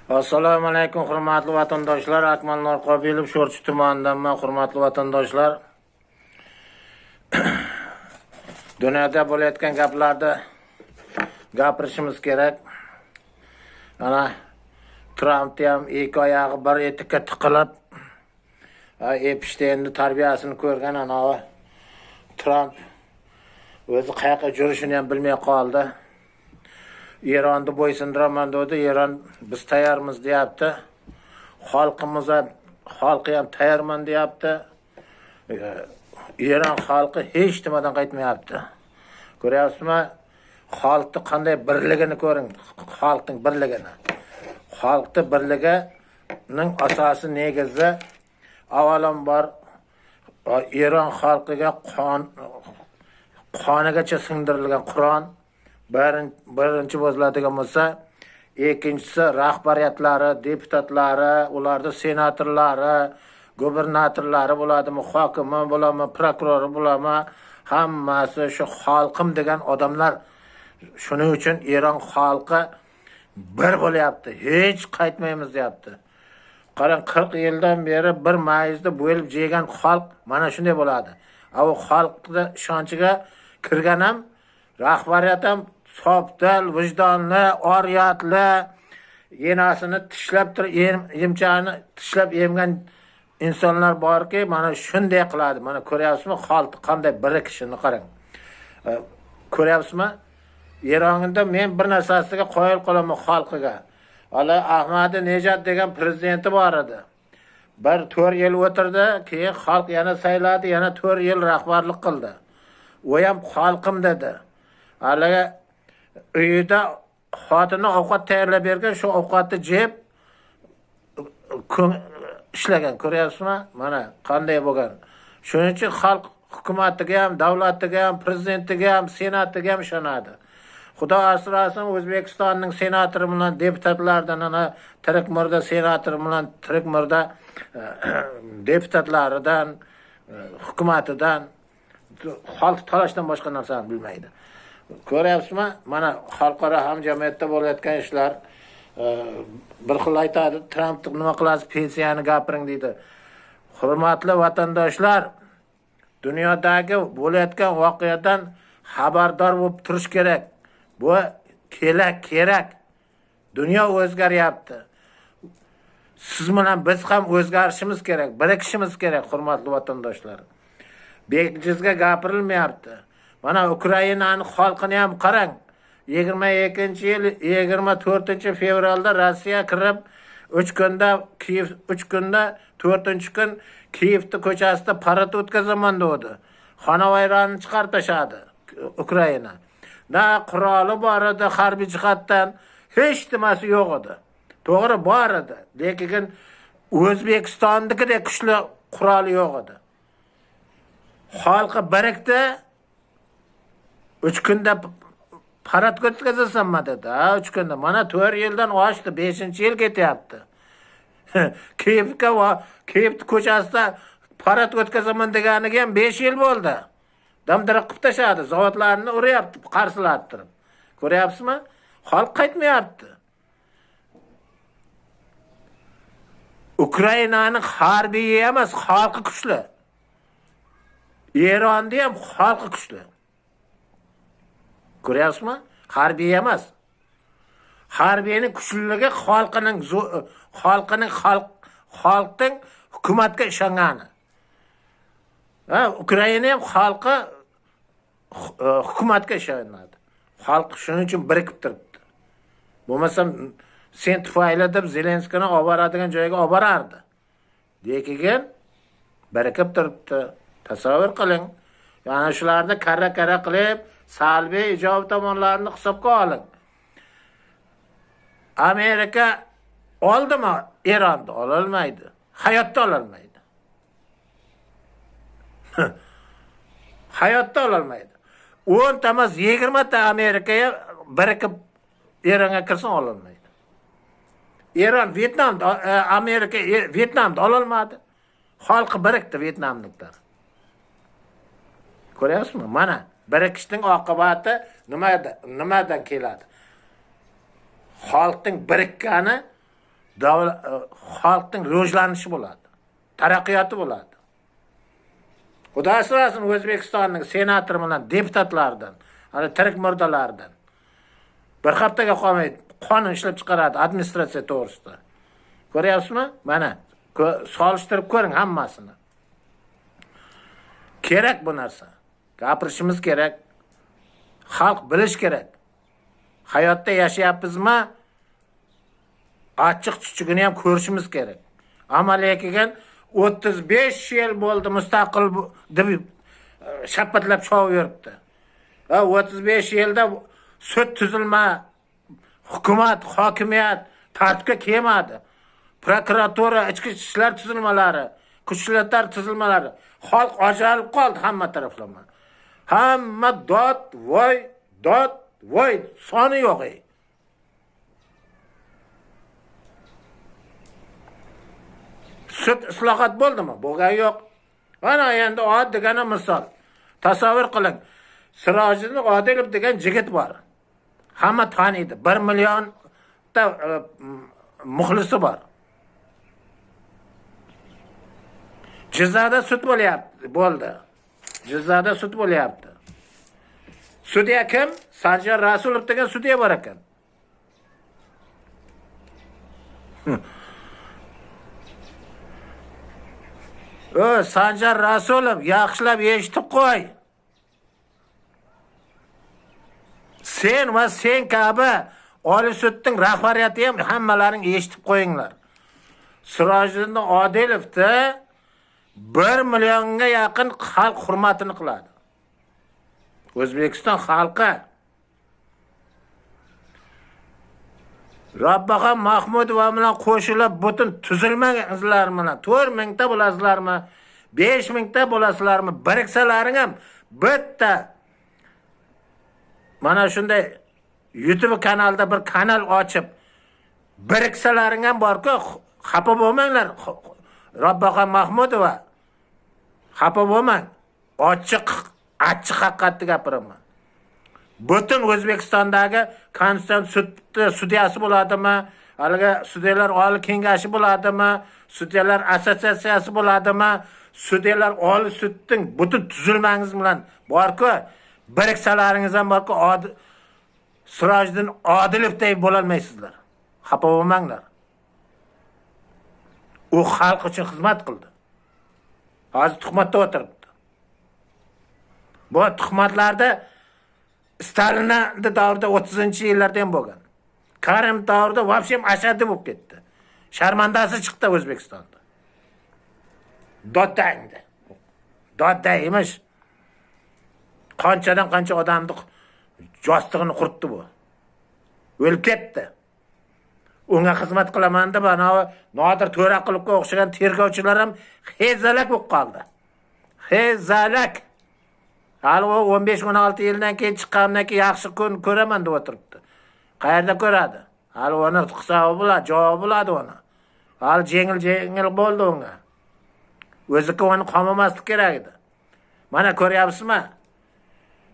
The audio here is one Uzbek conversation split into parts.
Assalomu alaykum, hurmatli vatandoshlar. Akmal Norqobilov, Sho'rchi tumanidanman, hurmatli vatandoshlar. Dunyoda bo'layotgan gaplarni gapirishimiz kerak. Mana Trampni ham ikki oyog'i bir etikka tiqilib, Epshteynni tarbiyasini ko'rgan anavi Tramp o'zi qayoqqa yurishini ham bilmay qoldi. Eronni bo'ysundiraman dedi, Eron biz tayyormiz deyapti. Xalqimiz ham, xalqi ham tayyorman deyapti. Eron xalqi hech nimadan qaytmayapti. Ko'ryapsizmi? Xalqni qanday birligini ko'ring, xalqning birligini. Xalqni birligining asosi, negizi avvalambor Eron xalqiga qonigacha singdirilgan Qur'on birinchi boziladigan bo'lsa, ikkinchisi rahbariyatlari, deputatlari, ularni senatorlari, gubernatorlari bo'ladimi, hokimi bo'ladimi, prokurori bo'ladimi, hammasi shu xalqim degan odamlar. Shuning uchun Eron xalqi bir bo'lyapti, hech qaytmaymiz deyapti. Qarang, 40 yildan beri bir mayizni bo'lib yegan xalq mana shunday bo'ladi. A u xalqni ishonchiga kirgan ham rahbariyat ham sofdil, vijdonli, oriyatli, enasini tishlab turib, emchani tishlab emgan insonlar borki, mana shunday qiladi. Mana ko'ryapsizmi, xalq qanday birikishini qarang. Ko'ryapsizmi? Eronda men bir narsasiga qoyil qolaman xalqiga. Hali Ahmadinejad degan prezidenti bor edi. Bir 4 yil o'tirdi, keyin xalq yana sayladi, yana 4 yil rahbarlik qildi. U ham xalqim dedi. Hali uyida xotini ovqat tayyorlab bergan, shu ovqatni yeb ishlagan, ko'ryapsizmi? Mana qanday bo'lgan. Shuning uchun xalq hukumatiga ham, davlatiga ham, prezidentiga ham, senatiga ham ishonadi. Xudo asrasin O'zbekistonning senatori bilan deputatlaridan, ana tirik murda senatori bilan tirik murda deputatlaridan, hukumatidan xalq talashdan boshqa narsani bilmaydi. Ko'ryapsizmi? Mana xalqaro hamjamiyatda bo'layotgan ishlar, bir xil aytadi, Tramp nima qilasiz, pensiyani gapiring deydi. Hurmatli vatandoshlar, dunyodagi bo'layotgan voqeadan xabardor bo'lib turish kerak. Bu kerak. Dunyo o'zgaryapti. Siz bilan biz ham o'zgarishimiz kerak, birikishimiz kerak, hurmatli vatandoshlar. Bejizga gapirilmayapti. Mana Ukrainani xalqini ham qarang. 22-yil 24-fevralda Rossiya kirib 3 kunda Kiyev, 3 kunda 4-kun Kiyevni ko'chasida parad o'tkazaman dedi. Xonavayronni chiqarib tashladi Ukraina. Na quroli bor edi harbiy jihatdan, hech nimasi yo'q edi. To'g'ri bor edi, lekin O'zbekistonnikidek kuchli quroli yo'q edi. Xalqi birikdi, 3 kunda parad o'tkazasanmi dedi. Ha, 3 kunda. Mana 4 yildan oshdi, 5-yil ketyapti. Kiyevga va Kiyev ko'chasida parad o'tkazaman deganiga ham 5 yil bo'ldi. Damdira qilib tashladi, zavodlarni uryapti, qarsilattirib. Ko'ryapsizmi? Xalq qaytmayapti. Ukrainaning harbiyi emas, xalqi kuchli. Eronni ham xalqi kuchli. Ko'ryapsizmi? Harbiy emas. Harbiyning kuchliligi xalqining xalqning hukumatga ishongani. Ha, Ukraina ham xalqi hukumatga ishonadi. Xalq shuning uchun birikib turibdi. Bo'lmasam sen tufayli deb Zelenskiyni olib boradigan joyga olib borardi. Lekin birikib turibdi. Tasavvur qiling. Yana shularni karra-karra qilib, salbiy ijobiy tomonlarini hisobga oling. Amerika oldimi Eronni? Ololmaydi. Hayotda ololmaydi. Hayotda ololmaydi. 10 ta emas, 20 ta Amerikaga birikib Eronga kirsin ololmaydi. Eron Vyetnamda, Amerika Vyetnamda ololmadi. Xalqi birikdi vyetnamliklar. Ko'ryapsizmi? Mana birikishning oqibati nimadan keladi? Xalqning birikkani Xalqning rivojlanishi bo'ladi, taraqqiyoti bo'ladi. Xudo asrasin O'zbekistonning senatori bilan deputatlaridan, ana tirik murdalardan. Bir haftaga qolmay qonun ishlab chiqaradi administratsiya to'g'risida. Ko'ryapsizmi? Mana solishtirib ko'ring hammasini. Kerak bu narsa. Gapirishimiz kerak. Xalq bilish kerak. Hayotda yashayapmizmi? Achchiq chuchugini ham ko'rishimiz kerak. Ammo lekin 35 yil bo'ldi mustaqil deb shappatlab chovib yuribdi. Va 35 yilda sud tuzilma, hukumat, hokimiyat tartibga kelmadi. Prokuratura, ichki ishlar tuzilmalari, kuchlar tuzilmalari, xalq ajralib qoldi hamma taraflama. Hamma dod voy, dod voy, soni yo'q. Sud islohot bo'ldimi? Bo'lgani yo'q. Mana endi oddiygina misol. Tasavvur qiling. Sirojiddin Odilov degan yigit bor. Hamma taniydi. 1 millionta muxlisi bor. Jizzaxda sud bo'lyapti, bo'ldi. Jizzaxda sud bo'lyapti. Sudya kim? Sanjar Rasulov degan sudya bor ekan. Sanjar Rasulov, yaxshilab eshitib qo'y. Sen va sen kabi Oliy sudning rahbariyati ham hammalaring eshitib qo'yinglar. Sirojiddin Odilovni 1 millionga yaqin xalq hurmatini qiladi. O'zbekiston xalqi. Robbaxon Mahmudova bilan qo'shilib butun tuzilmangizlar bilan 4 mingta bo'lasizlarmi, 5 mingta bo'lasizlarmi, biriksalaring ham bitta mana shunday YouTube kanalida bir kanal ochib biriksalaring ham bor-ku, xafa bo'lmanglar. Robbaxon Mahmudova, xafa bo'lmang. Ochiq, achchiq haqiqatni gapiraman. Butun O'zbekistondagi konstitutsiya sud sudyasi bo'ladimi, haligi sudyalar oliy kengashi bo'ladimi, sudyalar assotsiatsiyasi bo'ladimi, sudyalar oliy sudning butun tuzilmangiz bilan bor-ku, biriksalaringiz ham bor-ku, Sirojiddin Odilovday bo'lolmaysizlar. Xafa bo'lmanglar. U xalq uchun xizmat qildi. Hozir tuhmatda o'tiribdi. Bu tuhmatlarda Stalinning davrida 30-yillarda ham bo'lgan. Karim davrida вообще ashaddiy bo'lib ketdi. Sharmandasi chiqdi O'zbekistonda. Dodangdi. Dodda emish. Qanchadan qancha odamni jostig'ini quritdi bu. O'lib ketdi. Unga xizmat qilaman deb ana Nodir To'raqulovga o'xshagan tergovchilar ham hezalak bo'lib qoldi. Hezalak. Hali u 15-16 yildan keyin chiqqandan keyin yaxshi kun ko'raman deb o'tiribdi. Qayerda ko'radi? Hali uni hisobi bo'ladi, javobi bo'ladi uni. Hali jengil-jengil bo'ldi unga. O'ziki uni qolmamaslik kerak edi. Mana ko'ryapsizmi?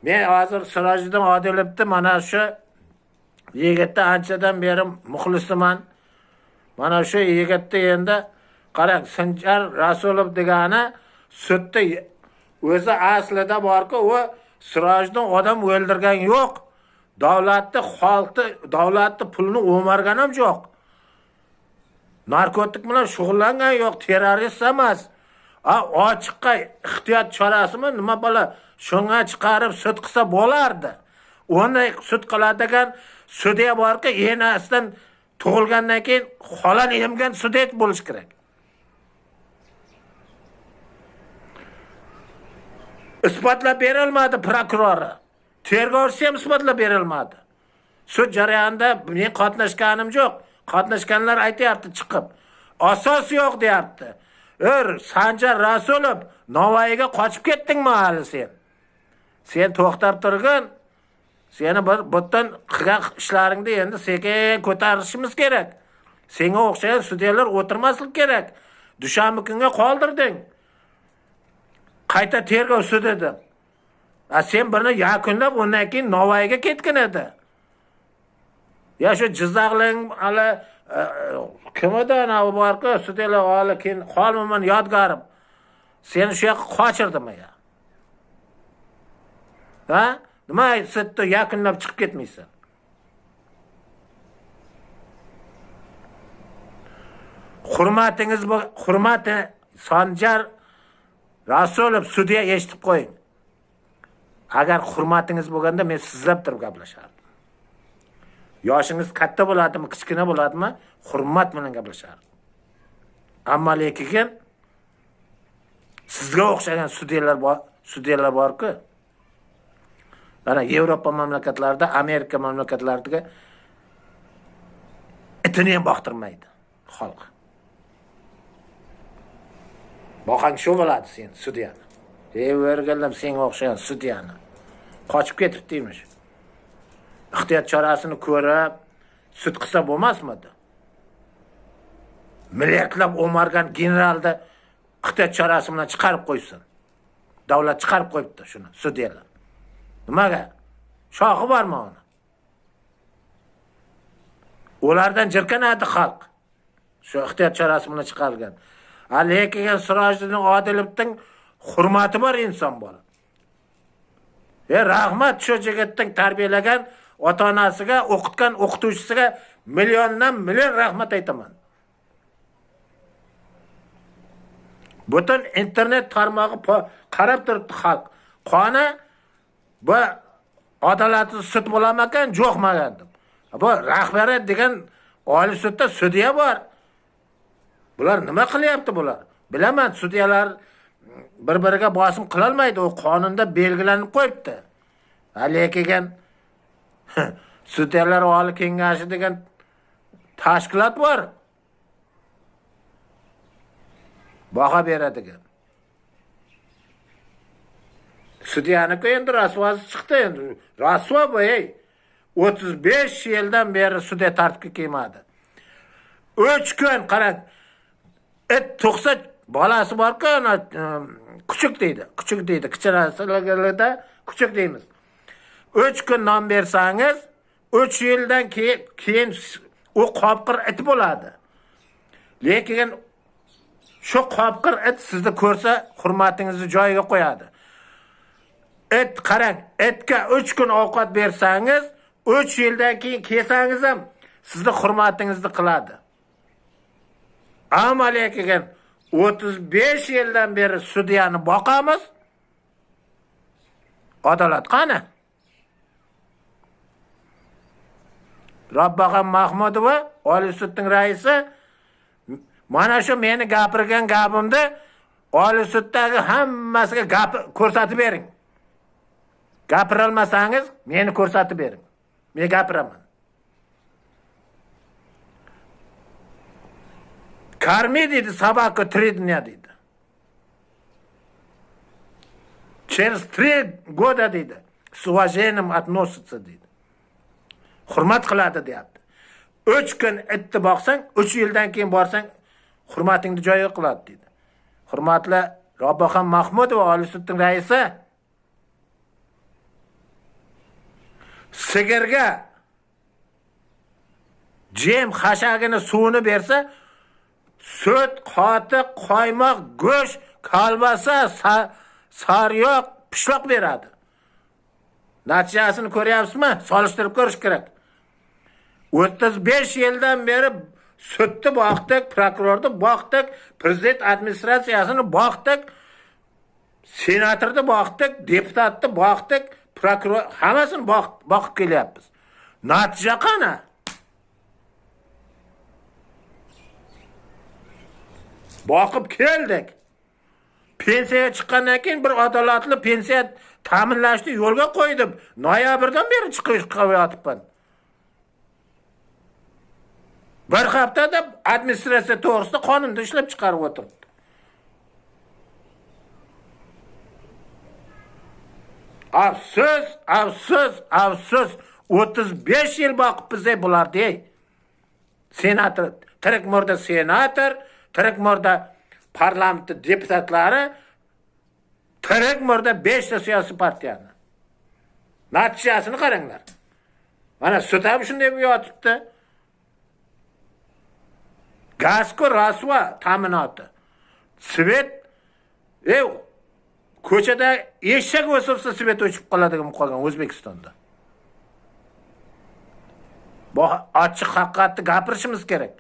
Men hozir Sirojiddin Odilovni mana shu yigitni anchadan beri muxlisiman. Mana shu yigitni endi qarang, Sanjar Rasulov degani sudda o'zi aslida borku, u Sirojiddin odam o'ldirgan yo'q. Davlatni, xalqni, davlatni pulini o'margan ham yo'q. Narkotik bilan shug'ullangan yo'q, terrorist emas. Ochiqqa ehtiyot chorasimi nima bola shunga chiqarib sud qilsa bo'lardi. Uni sud qiladigan sudya borki, enasidan tug'ilgandan keyin xolani emgan sudya bo'lish kerak. Isbotlab berilmadi prokurori. Tergovchisi ham isbotlab berilmadi. Sud jarayonida men qatnashganim yo'q. Qatnashganlar aytyapti chiqib. Asos yo'q deyapti. Sanjar Rasulov, Navoiyga qochib ketdingmi hali sen? Sen to'xtab turgin. Seni bir butun qilgan ishlaringni endi sekin ko'tarishimiz kerak. Senga o'xshagan sudyalar o'tirmaslik kerak. Dushanba kunga qoldirding. Qayta tergov sudi deb. Sen birini yakunlab undan keyin Navoiyga ketgin edi. Ya shu Jizzaxling hali Kim edi anavi borku, sudyalar oli keyin Xolmo'min Yodgorov seni shu yoqqa qochirdimi ya? Ha? Nima sudni yakunlab chiqib ketmaysan? Hurmatingiz bu, hurmati Sanjar Rasulov sudya, eshitib qo'ying. Agar hurmatingiz bo'lganda men sizlab turib gaplashardim. Yoshingiz katta bo'ladimi, kichkina bo'ladimi, hurmat bilan gaplashardim. Ammo lekin sizga o'xshagan sudyalar bor, sudyalar borku. Mana Yevropa mamlakatlarida, Amerika mamlakatlarida itini ham boqtirmaydi xalq. Boqang shu bo'ladi sen sudyani. Ey o'rgandim senga o'xshagan sudyani. Qochib ketibdi deymish. Ehtiyot chorasini ko'rib sud qilsa bo'lmasmidi? Milliardlab o'margan generalni ehtiyot chorasi bilan chiqarib qo'ysin. Davlat chiqarib qo'yibdi shuni sudyalar. Nimaga? Shoxi bormi uni? Ulardan jirkanadi xalq. Shu ehtiyot chorasi bilan chiqarilgan. Lekin Sirojiddin Odilovning hurmati bor inson bola. Rahmat shu yigitning tarbiyalagan ota-onasiga, o'qitgan o'qituvchisiga milliondan million rahmat aytaman. Butun internet tarmog'i qarab turibdi xalq. Qoni bu adolatsiz sud bo'larmikan, yo'qmagan deb. Bu rahbariyat degan oliy sudda sudya bor. Bular nima qilyapti bular? Bilaman, sudyalar bir-biriga bosim qilolmaydi, u qonunda belgilanib qo'yibdi. Lekin sudyalar oliy kengashi degan tashkilot bor. Baho beradigan. Sudyaniki endi rasvosi chiqdi endi. Rasvo bu, ey. 35 yildan beri sudya tartibga kelmadi. 3 kun qarang, it tug'sa bolasi bor-ku, ana kuchuk deydi. Kuchuk deydi. Kichkinasilarda kuchuk deymiz. 3 kun non bersangiz, 3 yildan keyin u qopqir it bo'ladi. Lekin shu qopqir it sizni ko'rsa, hurmatingizni joyiga qo'yadi. It qarang, itga 3 kun ovqat bersangiz, 3 yildan keyin kelsangiz ham sizni hurmatingizni qiladi. Ammo lekin 35 yildan beri sudyani boqamiz. Adolat qani? Robbaxon Mahmudova, Oliy sudning raisi, mana shu meni gapirgan gapimni Oliy suddagi hammasiga gap ko'rsatib bering. Gapira olmasangiz meni ko'rsatib bering. Men gapiraman. Корми, deydi, собаку 3 дня, deydi. Через 3 года, deydi, с уважением относится, deydi. Hurmat qiladi, deyapti. 3 kun itni boqsang, 3 yildan keyin borsang, hurmatingni joyiga qiladi, deydi. Hurmatli Robbaxon Mahmudova, Oliy sudning raisi, sigirga jem xashagini suvini bersa, sut, qotiq, qoymoq, go'sht, kolbasa, sariyog', pishloq beradi. Natijasini ko'ryapsizmi? Solishtirib ko'rish kerak. 35 yildan beri sudni boqdik, prokurorni boqdik, prezident administratsiyasini boqdik, senatorni boqdik, deputatni boqdik, prokuror hammasini boqib kelyapmiz. Natija qani? Boqib keldik. Pensiyaga chiqqandan keyin bir adolatli pensiya ta'minlashni yo'lga qo'ydim. Noyabrdan beri chiqyapman. Bir haftada administratsiya to'g'risida qonunni ishlab chiqarib o'tiribdi. Afsus, afsus, afsus. 35 yil boqib biz bularni, ey. Senator, tirik murda senator, tirik murda parlament deputatlari, tirik murda 5 ta siyosiy partiyani. Natijasini qaranglar. Mana sud ham shunday yotibdi. Gaz-ku rasvo ta'minoti. Свет ko'chada eshak o'sirsa свет o'chib qoladigan bo'lib qolgan O'zbekistonda. Bu ochiq haqiqatni gapirishimiz kerak.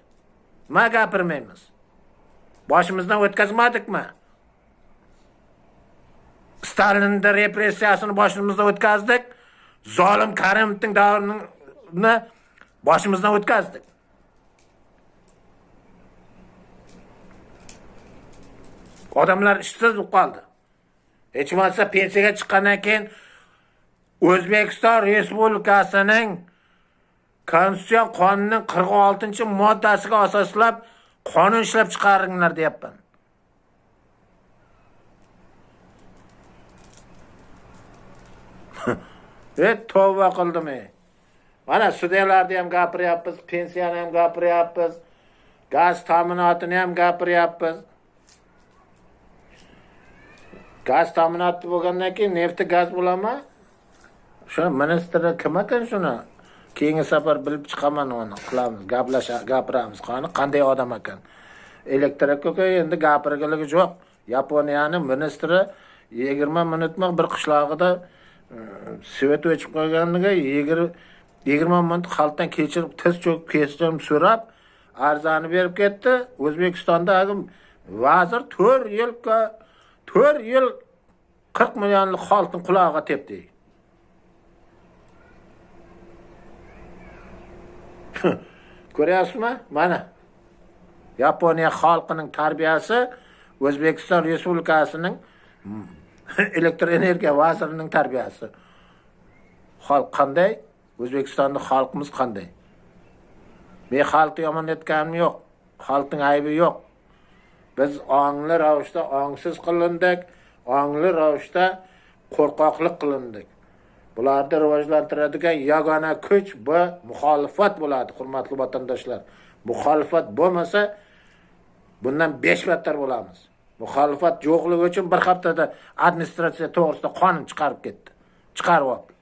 Nima gapirmaymiz? Boshimizdan o'tkazmadikmi? Stalinning repressiyasini boshimizdan o'tkazdik. Zolim Karimovning davrini boshimizdan o'tkazdik. Odamlar ishsiz bo'lib qoldi. Hech bo'lmasa pensiyaga chiqqandan keyin O'zbekiston Respublikasining Konstitutsiya qonunining 46-moddasiga asoslab qonun ishlab chiqaringlar deyapman. Tavba qildim. Mana sudyalarni ham gapiryapmiz, pensiyani ham gapiryapmiz, gaz ta'minotini ham gapiryapmiz. Gaz ta'minoti bo'lgandan keyin nefti gaz bo'ladimi? Shuni ministri kim ekan shuni? Keyingi safar bilib chiqaman uni, qilamiz, gapiramiz. Qani qanday odam ekan? Elektrika endi gapirgiligi yo'q. Yaponiyaning ministri 20 minutmi bir qishlog'ida svet o'chib qo'yganiga 20 minut xalqdan kechirib, tiz cho'kib kechirim so'rab arizani berib ketdi. O'zbekistondagi vazir 4 yil 40 millionlik xalqning qulog'iga tepdi. Ko'ryapsizmi? Mana Yaponiya xalqining tarbiyasi O'zbekiston Respublikasining elektr energiya vazirining tarbiyasi. Xalq qanday? O'zbekistonda xalqimiz qanday? Men xalqni yomonlatganim yo'q. Xalqning aybi yo'q. Biz ongli ravishda ongsiz qilindik, ongli ravishda qo'rqoqlik qilindik. Bularni rivojlantiradigan yagona kuch bu muxolifat bo'ladi, hurmatli vatandoshlar. Muxolifat bo'lmasa bundan 5 battar bo'lamiz. Muxolifat yo'qligi uchun bir haftada administratsiya to'g'risida qonun chiqarib ketdi. Chiqarib oldi.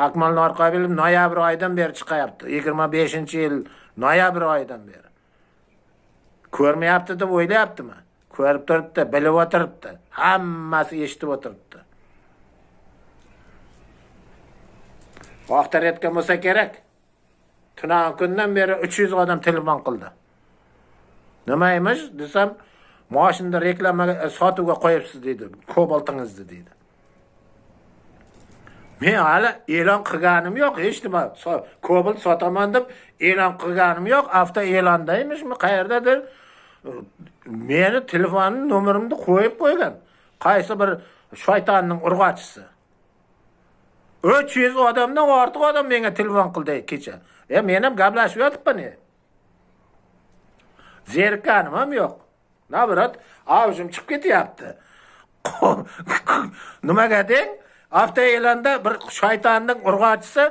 Akmal Norqobilov noyabr oyidan beri chiqayapti. 25-yil noyabr oyidan beri. Ko'rmayapti deb o'ylayaptimi? Ko'rib turibdi, bilib o'tiribdi. Hammasi eshitib o'tiribdi. Oqtarayotgan bo'lsa kerak. Tunov kundan beri 300 odam telefon qildi. Nima emish desam, mashinada reklamaga sotuvga qo'yibsiz deydi, kobaltingizni deydi. Men hali e'lon qilganim yo'q, hech nima. Kobalt sotaman deb e'lon qilganim yo'q. Avto e'londa emishmi, qayerdadir meni telefon nomerimni qo'yib qo'ygan. Qaysi bir shaytonning urg'ochisi. 300 odamdan ortiq odam menga telefon qildi kecha. Men ham gaplashib yotibman. Zerikkanim ham yo'q. Navrat, avjim chiqib ketyapti. Nimaga deng? Avto e'londa bir shaytonning urg'ochisi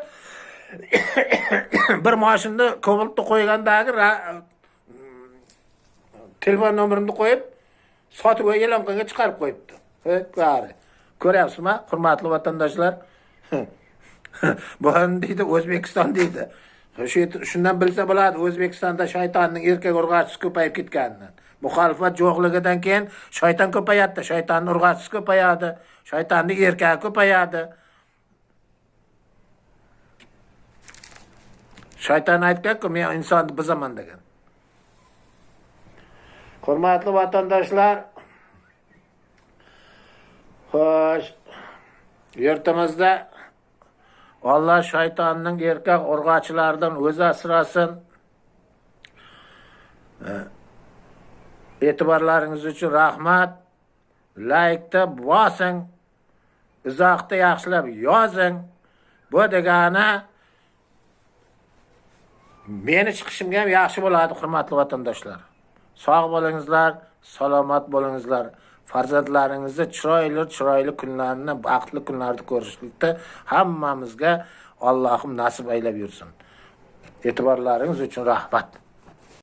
bir mashinani kobaltni qo'ygandagi telefon nomerimni qo'yib, sotuvga e'lon qilgan chiqarib qo'yibdi. Bari. Ko'ryapsizmi, hurmatli vatandoshlar? Bu deydi O'zbekiston deydi. Shundan bilsa bo'ladi, O'zbekistonda shaytonning erkak urg'ochisi ko'payib ketganini. Muxolifat yo'qligidan keyin shayton ko'payadi, shaytonning urg'ochisi ko'payadi, shaytonning erkagi ko'payadi. Shayton aytgan-ku, men insonni buzaman degan. Hurmatli vatandoshlar, xo'sh, yurtimizda Alloh shaytonning erkak urg'ochilaridan o'zi asrasin. E'tiborlaringiz uchun rahmat. Laykni bosing, izohni yaxshilab yozing. Bu degani meni chiqishimga ham yaxshi bo'ladi, hurmatli vatandoshlar. Sog' bo'lingizlar, salomat bo'lingizlar. Farzandlaringizni chiroyli-chiroyli kunlarni, baxtli kunlarni ko'rishlikda hammamizga Allohim nasib aylab yursin. E'tiborlaringiz uchun rahmat.